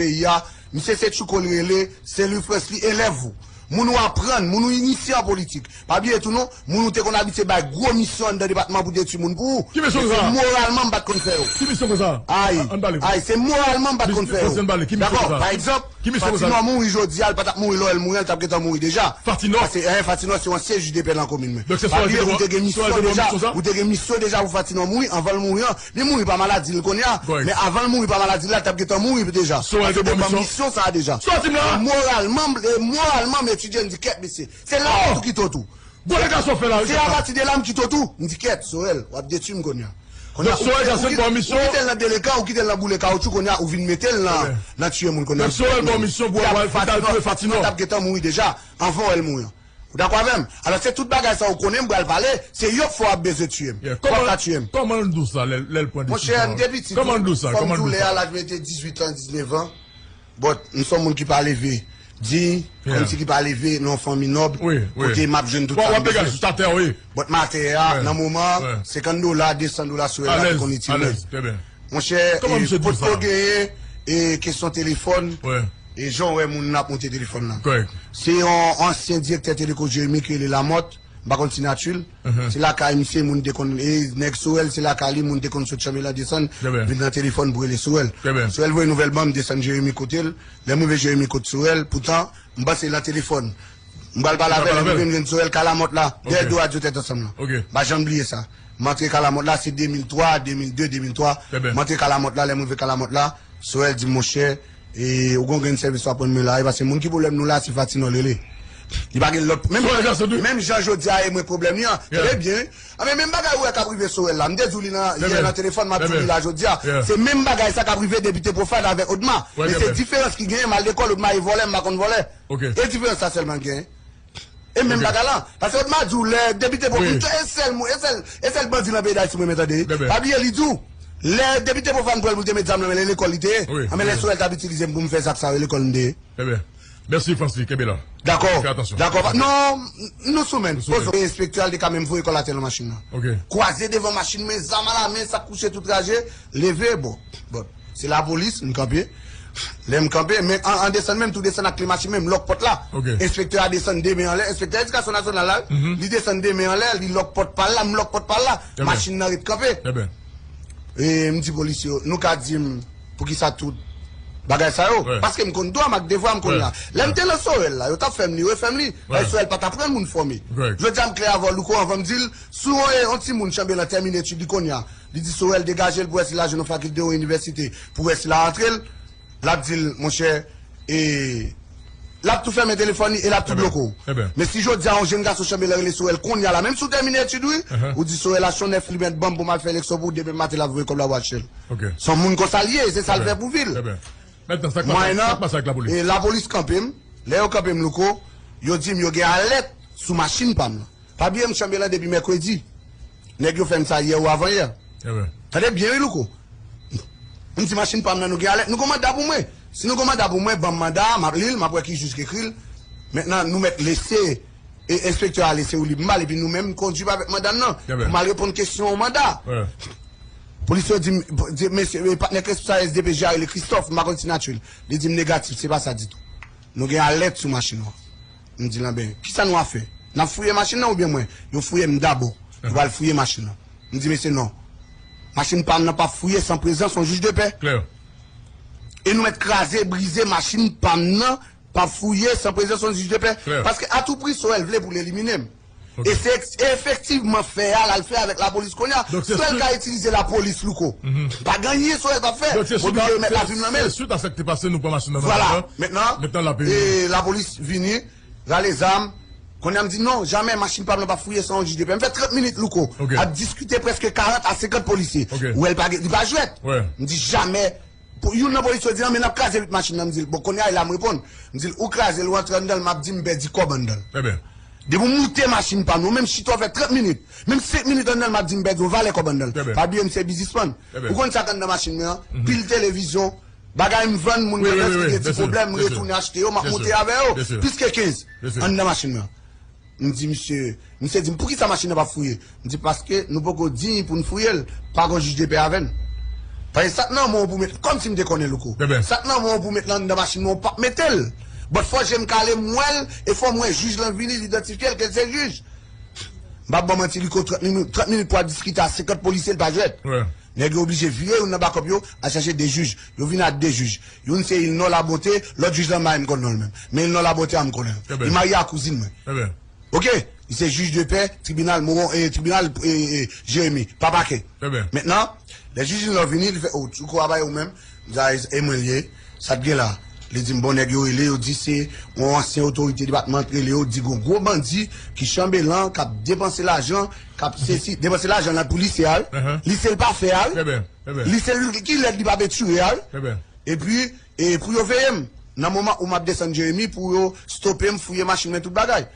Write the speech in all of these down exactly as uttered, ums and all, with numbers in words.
peyi a. Misye se Tchouko li rele, se Louis France li elèv ou. Moun ou aprann, moun ou inisye an politik. Pa bliye tou non, moun ou te konn abitye bay gwo misyon anndan depatman pou detwi moun pou ou. Ki misyon sa? Moralman m pa t konn fè yo. Ki misyon sa? Ay, ay, se moralman m pa t konn fè yo. Dakò, pa egzanp, Fatinò mouri jodi a, li pa t ap mouri lè Jovenel mouri an, li t ap gentan mouri deja. Fatinò? Paske, eh, Fatinò se yon ansyen jij de pè nan komin mwen. Pa bliye, ou te gen misyon deja, ou te gen misyon deja pou Fatinò mouri anvan l mouri an. Li mouri pa maladi l kounye a, men avan l mouri pa maladi l la, li t ap gentan mouri deja. Paske te ban misyon sa a deja. Sa w di m la? Moralman, e, moralman, m etidye, m di, kèt, mesye. Se la tou ki to tou. Gwo dega sa w fè la, wi. Se apati de la m kite w tou. M di, kèt, Sorel, w ap detwi m kounye a. Donk, Sorel Jackson ba w misyon. Ou kite l nan delekan, ou kite l nan boule kawotchou, kounye a, ou vin mete l nan, nan tiye moun kounye a. Donk, Sorel ba w misyon pou w al, pou w al touye Fatinò. Fatinò t ap gentan mouri deja, anvan w wè l mouri an. Ou dakò avè m? Alò, se tout bagay sa ou konnen m pral pale, se yo k fè w ap bezwen tiye m. Pou w ap ka tiye m. Kòman l di w sa lè, lè l pran desizyon an? Monchè, m te piti tou. Kòman l di w sa? Kòman l di w sa? Kòm m di w lè a, laj mwen te dizuit an, diznèf an. But, m se yon moun ki pa leve di, kòmsi ki pa leve nan yon fanmi nòb, kote m ap jwenn tout sa m bezwen. But m atè a, nan moman an, senkant dola, desan dola sou èl la te konn itil mwen. Monchè, e, potko genyen, e, kesyon telefòn, e, jan w wè moun nan ap monte telefòn nan. Se yon ansyen direktè Teleko Jeremi ki rele Lamòt, m pa konn sinati l. Se lakay misye moun te konn, e, nèg Sorel, se lakay li moun te konn sot Chanbelan desann, vin nan telefòn pou rele Sorel. Sorel voye nouvèl ban m, desann Jeremi kote l. Lè m rive Jeremi kot Sorel, poutan, m panse nan telefòn. M pral pale avè l, lè m rive m jwenn Sorel Kalamòt la, dèyè do radyo Tèt Ansanm lan. M pa janm bliye sa. M antre Kalamòt la, se de mil twa, de mil de, de mil twa. M antre Kalamòt la, lè m rive Kalamòt la, Sorel di m, monchè, e, ou gon grenn sèvis w ap rann mwen la, e paske moun ki pwoblèm nou la, se Fatinò l rele. Li pa gen lòt, menm, menm jan jodi a e mwen pwoblèm li an, tande byen, wi. Anben, menm bagay ou wè k ap rive Sorel la, m te di w li nan, yè nan telefòn, m ap di w li la jodi a. Se menm bagay sa k ap rive depite Pwofàn avèk Odma. Men se diferans ki genyen, m al lekòl, Odma e vòlè, m pa konn vòlè. E diferans sa sèlman k genyen. E menm bagay la. Paske Odma di w lè depite Pwofàn, e sèl moun, e sèl, e sèl bandi nan peyi Dayiti mwen renmen tande. Pa bliye li di w, lè depite Pwofàn pran l pou l te met zam nan men l, e lekòl li te ye. Anben lè Sorel t ap itilize m pou m fè zak sa yo, e lekòl m te ye. Mèsi, Francis, kenbe la. Dakò. Fè atansyon. Dakò. Non, nou sou men. Poze. Enspektè a, li te ka menm voye kòlatè nan machin nan. Kwaze devan machin mwen, zam alamen, sak kouche tou kraze, leve, bon. Bon. Se lapolis, m kanpe. Lè m kanpe, men an, an desann menm, tou desann ak kle machin mwen, m lòk pòt la. Enspektè a desann de men anlè, enspektè edikasyon nasyonal la, wi. Li desann de men anlè, li lòk pòt pa l la, m lòk pòt pa l la. Machin nan ret kanpe. E m di polisye yo, nou ka di m poukisa tout bagay sa yo? Paske m konn dwa m ak devwa m kounye a. Lè m te nan Sorel la, yo t ap fè m li, refè m li. Paske Sorel pa t aprann moun fòme. Jodi a m klè avè w, Louko, anvan m di l, si w wè yon timoun Chanbelan tèmine etid li kounye a, li di Sorel degaje l pou wè si l al jwenn yon fakilte, yon inivèsite, pou wè si l al antre l, l ap di l, monchè, e, l ap tou fèmen telefòn li e l ap tou bloke w. Men si jodi a yon jenn gason Chanbelan rele Sorel kounye a la, menm si w tèmine etid ou, ou di Sorel achte yon nèf limèt ban m pou m al fè eleksyon pou ou, demen maten l ap voye kòb la pou achte l. Se yon moun konsa l ye, se sa l fè pou vi l. Mwayennan, e, lapolis kanpe m, lè yo kanpe m, Louko, yo di m yo gen alèt sou machin pa m nan. Pa bliye m Chanbelan depi mèkredi. Nèg yo fè m sa yè ou avan yè. Tande byen wi, Louko. M di machin pa m nan nou gen alèt, nou gon manda pou mwen. Si nou gon manda pou mwen, ban m manda a, m ap li l, m ap wè ki jij ki ekri l. Mentnan, nou mèt lese, e enspektè a lese w lib m ba l, epi nou menm, kondui avèk manda n nan. Pou m al reponn kesyon yon manda. Polisye yo di m, di, mesye, e, patnè S D P J a rele Christophe, m pa konn sinati l. Li di m negatif, se pa sa ditou. Nou gen alèt sou machin ou an. M di l, anben, kisa nou a fè? N ap fouye machin nan oubyen mwen? Yo fouye m dabò. Yo pral fouye machin nan. M di mesye non. Machin pa m nan p ap fouye san prezans yon jij de pè. E nou mèt kraze, brize machin pa m nan, p ap fouye san prezans yon jij de pè. Paske atoupri Sorel vle pou l elimine m. E se eks-, efektivman fè a l al fè avèk lapolis kounye a. Sorel ka itilize lapolis, Louko. Pa gen anyen Sorel p ap fè. Oblije remèt lavi m nan men l. Se swit a sa k te pase nou pran machin nan. Vwala. Mentnan, mentnan l ap, e, lapolis vini, rale zam. Kounye a m di non, jamè, machin pa m nan p ap fouye san yon jij de pè. M fè trant minit, Louko, ap diskite prèske karant a senkant polisye. Ou wè l pa gen, li pa jwèt. M di jamè. Pou youn nan polisye yo di, non, men n ap kraze vit machin nan. M di l, bon, kounye a, e la m reponn. M di l, ou kraze l, ou antre anndan l, m ap di m pèdi kòb anndan l. Depi w moute machin pa m nan, ou menm chita w fè trant minit, menm senk minit anndan l, m ap di m pèdi yon valè kòb anndan l. Pa bliye m se biznismann. Ou konn sa k anndan machin mwen an? Pil televizyon, bagay m vann, moun nan ki gen ti pwoblèm, m retounen achte yo, m ap monte avè yo. Plis ke kenz anndan machin mwen an. M di misye, misye di m, poukisa machin nan p ap fouye? M di, paske nou poko diy pou n fouye l, pa gon jij de pè avè n. Paske sa k nan men w pou met, kòmsi m te konnen Louko. Sa k nan men w pou met lan anndan machin mwen, w p ap mete l. But fò je m kale m wè l, e fò m wè jij lan vini, l idantifye l ke l se jij. M p ap ba w manti, Louko, trant minit, trant minit pou al diskite a senkant polisye, l pa jwèt. Nèg yo oblije vire youn nan bakòp yo, al chache de jij. Yo vin a de jij. Youn se Ilnor Labonté, lòt jij lan m pa menm konn non l menm. Men Ilnor Labonté a m konnen l. Li marye a kouzin mwen. Oke? Li se jij de pè, tribinal Moron, e, tribinal, e, e, Jeremi, pa pakè. Mentnan, lè jij Ilnor vini, li fè, o, Louko a bay ou menm. M di a, e mwen l ye. Sa t gen la? Li di m, bon, nèg yo rele, yo di se yon ansyen otorite depatman k rele yo, di gon gwo bandi ki Chanbelan, k ap depanse lajan, k ap sesi, depanse lajan lan pou lise a, wi. Lise l pa fè a, wi. Lise l ki lèd li pa pentire a, wi. Epi, e pou yo veye m. Nan moman ou m ap desann Jeremi pou yo stope m, fouye machin mwen, tout bagay.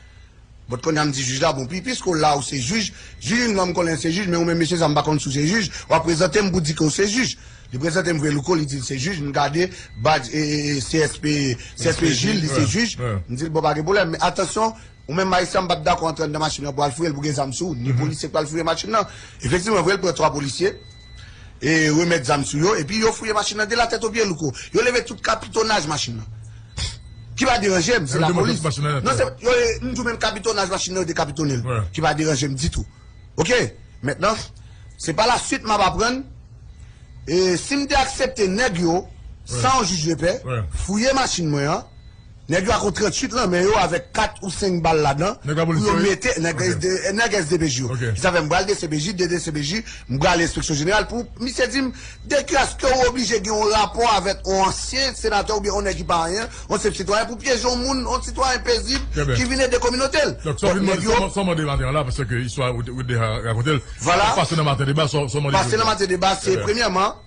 But kounye a m di jij la, bon, pi, piske w la, ou se jij, jij, non, m konnen se jij, men ou menm mesye sa, m pa konn si w se jij, w ap prezante m pou di ke w se jij. Li prezante m vre Louko, li di l se jij, m gade badj, e, e, e, C S P, C S P Gilles, li se jij. M di l, bon, pa gen pwoblèm, men atansyon, ou menm Ayisyen, m p ap dakò antre anndan machin nan pou al fouye l pou gen zam sou ou, ni polisye k pral fouye machin nan. Efektivman, vre, l pran twa polisye, e remèt zam sou yo, epi yo fouye machin nan de latèt o pye, Louko. Yo leve tout kapitonaj machin nan. Ki pa deranje m, se lapolis. Non, se, yo, e, m di w menm kapitonaj machin nan, yo dekapitone l. Ki pa deranje m ditou. Oke? Mentnan, se pa la suite m ap aprann, e si m te aksepte nèg yo, san yon jij de pè, fouye machin mwen an, nèg yo ak yon tranntuit lan men yo avèk kat ou senk bal ladan, pou yo mete, nèg, nèg S D P J yo. Sa fè m pral de C P J, de, de C P J, m prale enspeksyon jeneral pou misye di m, de ki èske ou oblije gen yon rapò avèk yon ansyen senatè oubyen yon nèg ki pa anyen, yon senp sitwayen pou pyeje yon moun, yon sitwayen pezib ki vin ede kominote l. Donk, sa w vin mande, sa w mande maten an la, paske istwa ou, ou deja rakonte l. Vwala. Pase nan maten deba, sa w, sa w mande. Pase nan maten deba, se premyèman,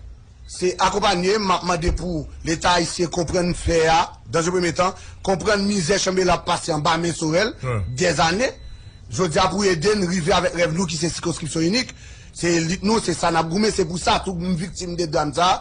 se akonpanye, m ap mande pou Leta ayisyen konprann fè a, dans un premier temps, konprann mizè Chanbelan ap pase anba men Sorel, dèzane. Jodi a pou ede n rive avèk rèv nou ki se sikonskripsyon inik. Se elit nou, se sa n ap goumen, se pou sa tou m viktim de dram sa.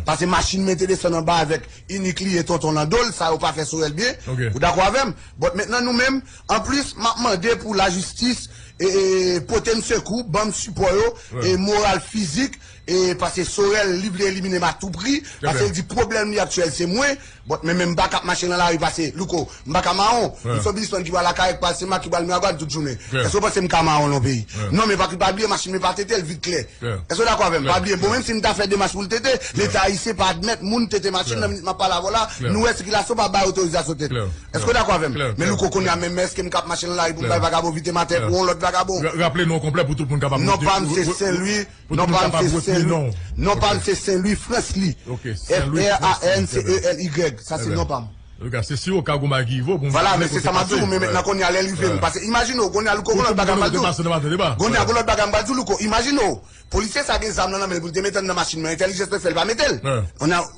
Paske machin mwen te desann anba avèk inik li e tonton nan do l, sa yo pa fè Sorel byen. Ou dakò avè m? But mentnan nou menm, anplis, m ap mande pou lajistis, e, e, pote m sekou, ban m sipò yo, e, moral, fizik, e, paske Sorel, li vle elimine m a tou pri, paske l di pwoblèm li aktyèl se mwen, but men, men m pa ka ap mache nan lari paske, Louko, m pa ka mawon. M se yon biznismann ki pral Akayè, ki pral Senmak, ki pral Miragwàn tout jounen. Èske w panse m ka mawon nan yon peyi? Non, men pa, pa bliye machin mwen pa tete, l vide klè. Èske w dakò avè m? Pa bliye, bon, menm si m ta fè demach pou l tete, Leta ayisyen pa admèt moun tete machin nan minit m ap pale avè w la, nou wè sikilasyon pa bay otorizasyon tete. Èske w dakò avè m? Men Louko, kounye a menm, èske m ka ap mache nan lari pou m bay vagabon vite maten pou yon lòt vagabon? Raple non konplè pou tout moun kapab retni. Non pa m se Senlwi, non pa m se Senlwi, non pa m se Senlwi Fransly. F R A N C E L Y, sa se non pa m. Antouka, se si oka gon bagay ki rive w pou m. Vwala, men se sa m ap di w, men mentnan kounye a lè l rive m. Paske imajine w, kounye a Louko, gon lòt bagay m pral di w. Kounye a gon lòt bagay m pral di w, Louko, imajine w. Polisye sa gen zam nan nan men l pou l te mete l nan machin mwen, entèlijans mwen fè l pa mete l.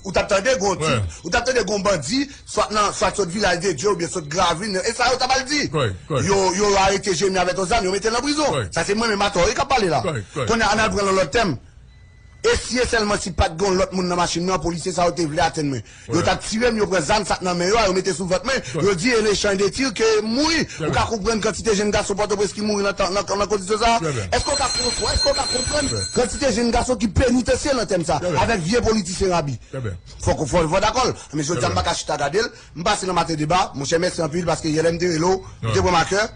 Ou t ap tande gon tit, ou t ap tande gon bandi, swa nan, swa sot Vilaj de Dye oubyen sot Gravin, e sa yo t ap al di. Yo, yo arete Jeremi avèk yon zam, yo mete l nan prizon. Sa se mwen menm atò wi k ap pale la. Kounye a, ann al pran l yon lòt tèm. E si e sèlman si pa t gen yon lòt moun nan machin nan, polisye sa yo te vle atenn mwen. Yo t ap tire m, yo pran zam sa k nan men yo a, yo mete sou vant mwen, yo di en échange de tir ke m mouri. Ou ka konprann kantite jenn gason Pòtoprens ki mouri nan, nan, nan kondisyon sa a? Èske w ka pran, èske w ka konprann kantite jenn gason ki penitansye nan tèm sa a, avèk vye politisyen rabi? Fòk, fòk, fòk dakò l. Men jodi a m pa ka chita gade l. M pase nan maten deba, monchè, mèsi anpil paske yè lè m te rele w, ou te pran m a kè.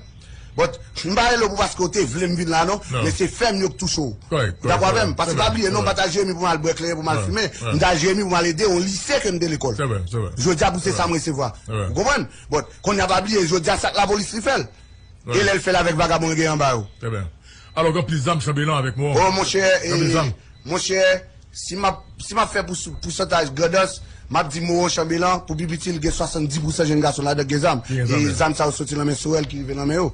But, m pa rele w pou paske w te vle m vin la non, men se fèm yo k touche w. Ou dakò avè m? Paske pa bliye non, m pa t al Jeremi pou m al bwè kleren, pou m al fimen. M t al Jeremi pou m al ede yon lise ke m te lekòl. Jodi a pou se sa m resevwa. Ou konprann? But, kounye a pa bliye, jodi a sa k lapolis li fè l. E lè l fè l avèk vagabon yo gen anba yo. Alò, gen plis zam Chanbelan avèk Moron. Oh, monchè, monchè, si m ap, si m ap fè pou, pousantaj grandans, m ap di Moron Chanbelan, pou pi piti, l gen swasanndis pousan jenn gason ladan k gen zam. E zam sa yo soti nan men Sorel ki rive nan men yo.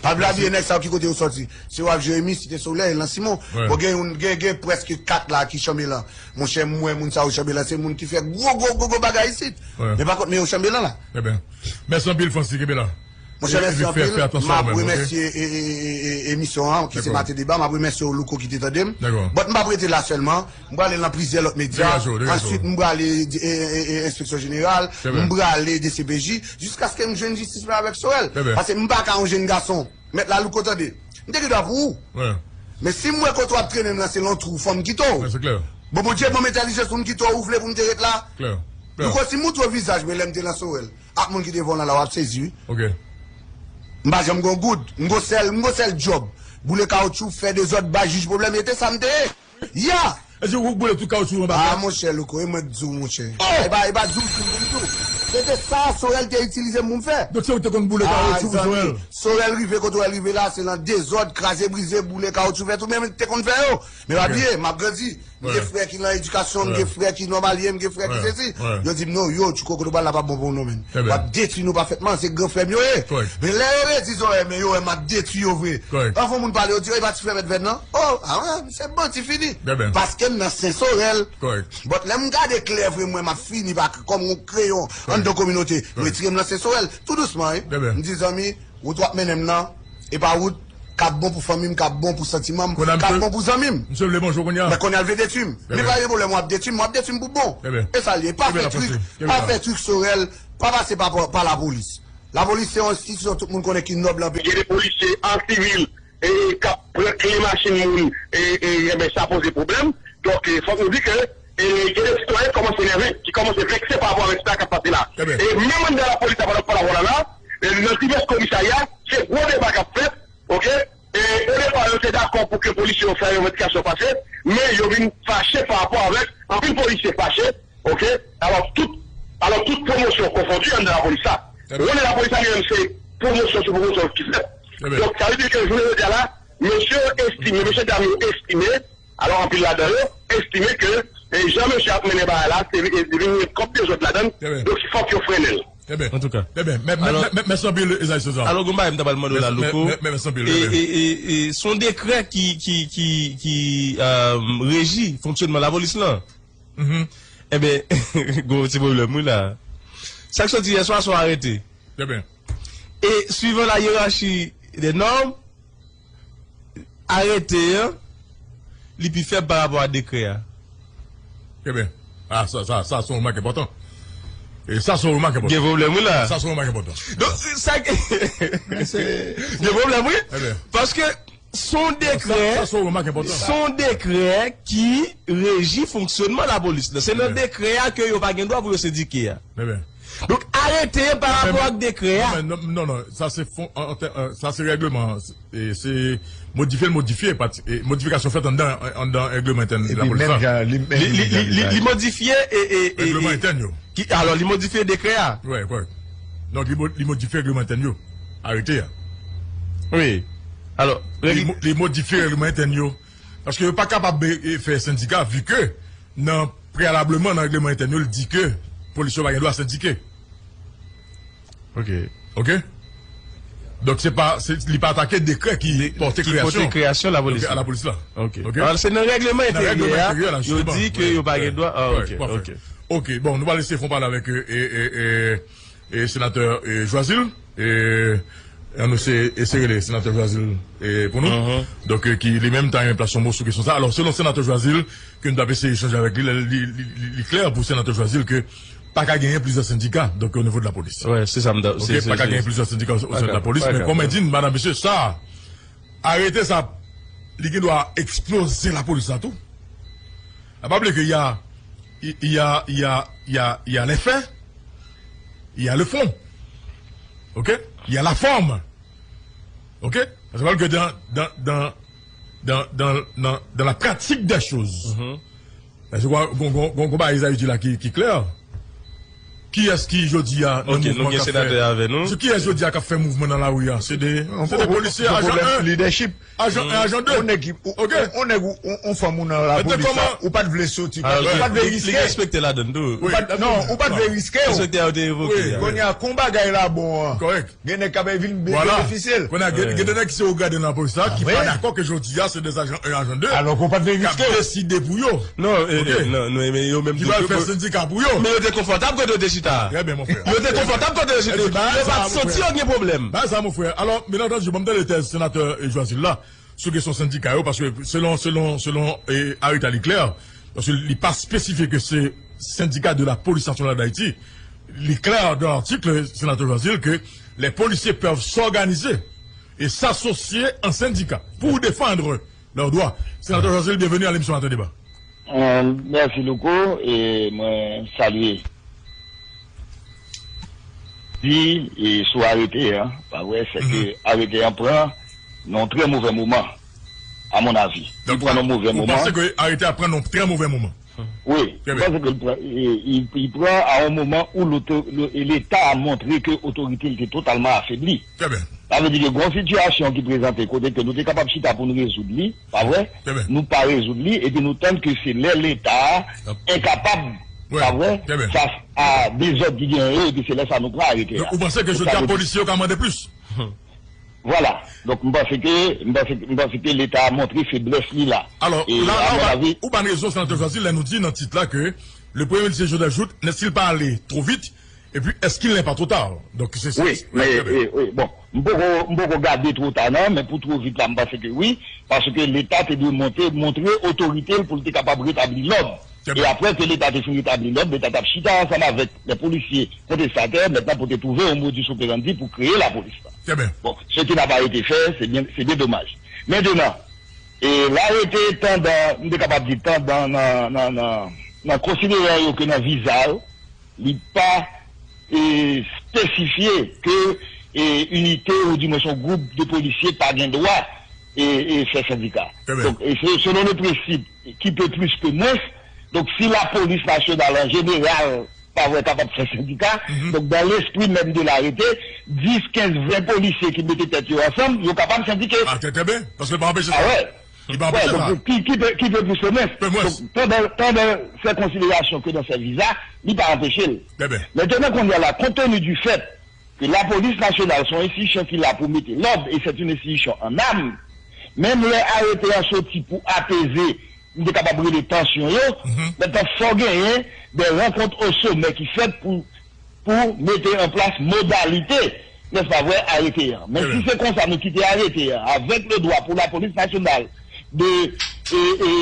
Pa bliye nèg sa yo ki kote yo soti. Se w ap Jeremi, Site Solèy, Lansimon. Bon, gen, gen, gen prèske kat la ki Chanbelan. Monchè, m wè moun sa yo Chanbelan, se moun ki fè gwo, gwo, gwo, gwo bagay isit. Men pa kont, men yo Chanbelan la. Mèsi anpil, Francis, kenbe la. Monchè, mèsi anpil. M ap remèsye emisyon an, ki se Maten Deba. M ap remèsye w, Louko, ki te tande m. But m p ap rete la sèlman. M prale nan plizyè lòt medya. Answit, m prale enspeksyon jeneral. M prale D C P J. Jiskaske m jwenn jistis mwen avèk Sorel. Paske m pa ka yon jenn gason. Mèt la, Louko, tande. M te gen dwa pou ou. Men si m wè kote w ap trennen m nan, se lan twou, fò m kite w. Bon, Bondye ban m entèlijans pou m kite w, ou vle pou m te ret la? Klè. Klè. Louko, si m montre w vizaj mwen lè m te nan Sorèl ak moun ki devan w lan la, w ap sezi, wi. Ok. M pa janm gon goud. M gon sèl, m gon sèl djòb. Boule kawotchou, fè dezòd, bay jij pwoblèm, e te sa m te ye. Ya! Èske ou boule tout kawotchou anba tè? Ah, monchè, Louko, e mwen k di w, monchè. Oh! E pa, e pa di w, di w, di w. Se te sa Sorèl te itilize m pou m fè. Donk, se ou ki te konn boule kawotchou pou Sorèl? Ah, zanmi, Sorèl rive kote w rive la, se nan dezòd, kraze, brize, boule kawotchou, fè tout, men m te konn fè yo. Men pa bliye, m ap grandi. M gen frè ki nan edikasyon, m gen frè ki nòmal ye, m gen frè ki sesi. Yo di m, "Non, yo, Tchouko, kote w pral la p ap bon pou w non, menn. W ap detwi nou pafètman, se gran frè m yo ye." Men lè yo redi zòrèy, men yo wè m ap detwi yo vre. Anvan moun pale, yo di, "Oh, e pa ti frè Mèt Vèn nan? Oh, ah wè, misye bandi fini." Paske m nan Sen Sorèl. But lè m gade klè vre, m wè m ap fini pa kòm yon kreyon anndan kominote. M retire m nan Sen Sorèl, tou dousman, wi. M di, "Zanmi, wout w ap mennen m nan, e pa wout k ap bon pou fanmi m, k ap bon pou santiman m, k ap bon pou zanmi m." Misye vle manje w kounye a. Men kounye a l vle detwi m. Men pa gen pwoblèm, w ap detwi m, w ap detwi m pou bon. E sa l ye. Pa fè trik, pa fè trik Sorèl, pa pase pa, pa lapolis. Lapolis se yon enstitisyon tout moun konnen ki nòb lan peyi. Gen de polisye an sivil e, e k ap pran kle machin moun, e, e, enben, sa poze pwoblèm. Donk, e, fòk nou di ke, e, gen de sitwayen ki kòmanse nève, ki kòmanse vekse pa rapò avèk sa k ap pase la. E menm anndan lapolis la, pandan m ap pale avè w la la, e, nan divès komisarya, se gwo deba k ap fèt, ok? E, odepa, yo te dakò pou ke polisye yo fè revandikasyon pase, men yo vin fache pa rapò avèk, anpil polisye fache, ok? Alò, tout, alò, tout pwomosyon konfondi anndan lapolis la. Ou konnen lapolis la, li menm, se pwomosyon sou pwomosyon ki fèt. Donk, sa vle di ke jounen jodi a la, mesye yo estime, mesye dam yo estime, alò, anpil ladan yo estime ke, e, jan mesye ap mennen bagay la, se vi-, e, vin gen kòb dezòd ladan l, donk, fòk yo frennen l. Antouka. Mèsi anpil, Esaïe César. Alò, gon bagay m ta pral mande w la, Louko. Mèsi anpil. E, e, e, e, se yon dekrè ki, ki, ki, ki, euh, reji fonksyonman lapolis lan. Enben, gon ti pwoblèm, wi, la. Sa k soti yè swa, se yon arete. E, suivant la hiérarchie des normes, arete an, li pi fèb pa rapò a dekrè a. Trè byen. Ah, sa, sa, sa, se yon remak enpòtan. E sa, se yon remak enpòtan. Gen pwoblèm, wi, la. Sa, se yon remak enpòtan. Donk, sa, gen pwoblèm, wi. Paske, se yon dekrè, se yon dekrè ki reji fonksyonman lapolis la. Se nan dekrè a ke yo pa gen dwa pou yo sendike a. Donk, arete an pa rapò ak dekrè a. Non, non, non, sa se fon-, an, an tè-, an, sa se règleman, e se modifye l modifye, pati-, e modifikasyon fèt anndan, anndan règleman entèn lapolis la. Li, li, li, li, li modifye e, e, e, règleman entèn yo. Ki, alò, li modifye dekrè a. Wi, kòrèk. Donk, li mo-, li modifye règleman entèn yo. Arete a. Wi. Alò, li mo-, li modifye règleman entèn yo. Paske yo pa kapab, e, e, fè sendika, vi ke nan, preyalableman, nan règleman entèn yo, li di ke polisye yo pa gen dwa sendike. Ok. Ok? Donk, se pa, se, li pa atake dekrè ki pòte kreyasyon, ki pòte kreyasyon lapolis la. Ok. Ok? Alò, se nan règleman enteryè a, yo di ke yo pa gen dwa. Ah, ok, ok. Ok, bon, nou va eseye fè yon pale avèk, e, e, e, e, senatè, e, Joazil, e, ann nou se eseye rele senatè Joazil, e, pou nou. Donk, e, ki li menm ta renmen plas yon mo sou kesyon sa. Alò, selon senatè Joazil, ke nou t ap eseye echanje avèk li, li, li, li, li klè pou senatè Joazil ke pa ka genyen plizyè sendika, donk, o nivo de lapolis. Wi, se sa m ta, ok, se, pa ka genyen plizyè sendika o, o sen de lapolis, men kòm mwen di n, madanm, mesye, sa, arete sa, li gen dwa eksploze lapolis la tou. A pa bliye ke y a, y a, y a, y a, y a les faits, y a le fond. Ok? Y a la forme. Ok? Sa vle di ke dans, dans, dans, dans, dans, dans, dans la pratique des choses, je crois, gon, gon, gon, gon bagay Esaïe di la ki, ki klè. Kiyès ki jodi a nan mouvman k ap fè? Ok, nou gen senatè avè nou. Kiyès jodi a k ap fè mouvman nan lari a? Se de, se de polisye, ajan en, ajan en, ajan de. On nèg ki, on, on nèg, on, on fanm ou nan lapolis la, ou pa t vle soti, ou pa t vle riske. Li gen enspektè ladann tou. Ou pa t, non, ou pa t vle riske. Enspektè a yo te evoke a. Kounye a, kon bagay la bon an. Kòrèk. Gen nèg k ap vin be-, benefisye l. Kounye a, gen, gen de nèg ki se wo grade nan lapolis la, ki pa dakò ke jodi a se de ajan en, ajan de, alò ke w pa t vle riske, k ap deside pou yo. Non, e, non, non, men yo menm ki pral fè sendika pou yo. Men yo te konfòtab kote yo te chita. Trè byen, mon frè. Yo te konfòtab kote yo chita. Yo pa t santi yo gen pwoblèm. Bagay sa, mon frè. Alò, byen antandi, ban m tande tèz senatè, e, Joazil la sou kesyon sendika yo, paske selon, selon, selon, e, arete a, li klè, paske li pa espesifye ke se syndicat de la police nationale d'Haïti, li klè dans l'article, senatè Joazil, que les policiers peuvent s'organiser et s'associer en syndicat pour défendre leurs droits. Senatè Joazil, bienvenue à l'émission Matin Débat. Euh, mèsi Louko, e mwen salye. Di, e sou arete an, pa vre, se ke arete an pran nan yon trè move moman, a mon avi. Li pran nan move moman. Donk, ou panse ke arete a pran nan yon trè move moman? Wi, mwen panse ke li pran, e, li, li pran a yon moman où l'auto-, le, Leta a montre ke otorite l te totalman afebli. Trè byen. Sa vle di ke gen yon sitiyasyon ki prezante kote ke nou te kapab chita pou n rezoud li, pa vre? Nou pa rezoud li, epi nou tann ke se lè Leta a enkapab, pa vre, fas a dezòd ki genyen yo, epi se lè sa nou pran arete a. Donk, ou panse ke jodi a polisye yo ka mande plis? Vwala. Donk, m panse ke, m panse, m panse ke Leta a montre feblès li la. Alò, la, la, ou ba n rezon, Senatè Jazil, lè nou di nan tit la ke le Premye Minis Jovenel Jouthe, est-ce qu'il pas allé trop vite? Epi, èske il n'est pas trop tard? Donk, se, se, wi, men, wi, wi, bon, m poko, m poko gade twò ta non, men pou twò vit la, m panse ke wi, paske Leta te dwe monte, montre otorite l pou l te kapab retabli lòd. E apre ke Leta te fin retabli lòd, Leta t ap chita ansanm avèk lè polisye kontestatè, mentnan pou te twouve yon modus operandi pou kreye lapolis la. Bon, ce qui n'a pas été fait, c'est bien, c'est bien dommage. Mentnan, e larete tandan, m te kapab di tandan nan, nan, nan, nan konsideran yo ke nan viza yo, li pa, e, espesifye ke, e, inite ou di mwen se yon gwoup de polisye pa gen dwa, e, e, fè sendika. Donk, e, se, selon le prensip qui peut plus peut moins, donk si lapolis nasyonal an jeneral pa vre kapab fè sendika, donk dans l'esprit même de l'arrêté, dis, kenz, ven polisye ki mete tèt yo ansanm, yo kapab sendike. A, trè, trè byen, paske l pa anpeche sa. A wè. Li pa anpeche sa. Ki, ki pe, ki pe plis ke mwens. Donk, pandan, pandan sè konsiderasyon ke nan sè viza, li pa anpeche l. Mentnan, kounye a la, compte tenu du fait que la police nationale se yon enstitisyon ki la pou mete lòd, e se yon enstitisyon an nam, menm lè arete an soti pou apeze, m te kapab rele tansyon yo, mentnan fò genyen de rankont o somè ki fèt pou pou mete an plas modalite, nèspa vre, arete an. Men si se konsa nou kite arete an, avèk le dwa pou lapolis nasyonal de, e, e,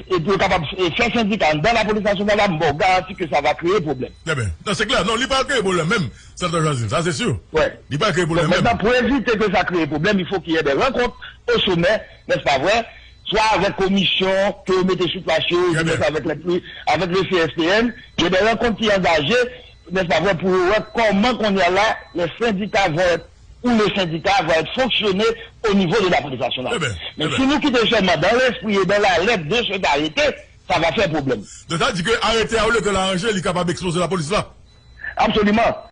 e pou yo kapab, e, fè sendika anndan lapolis nasyonal la, m ba w garanti ke sa va kreye pwoblèm. Trè byen. Non, se klè. Non, li pa kreye pwoblèm menm, Senatè Jazil, sa se si. Li pa kreye pwoblèm menm. Donk, mentnan, pou evite ke sa kreye pwoblèm, il faut qu'il y ait des rencontres au sommet, n'est-ce pas vrai? Swa avèk komisyon ke yo mete sou plas yo, oubyen avèk le, avèk le C S P N, il y a des rencontres ki angaje, n'est-ce pas vrai, pou yo wè kòman kounye a la, les syndicats vont être, ou le syndicat va être fonctionné au niveau de la police nationale. Men si nou kite sèlman dans l'esprit et dans la lettre de cet arrêté, ça va faire problème. Donk, sa di ke arete a, olye ke l aranje, li kapab eksploze lapolis la. Absoliman.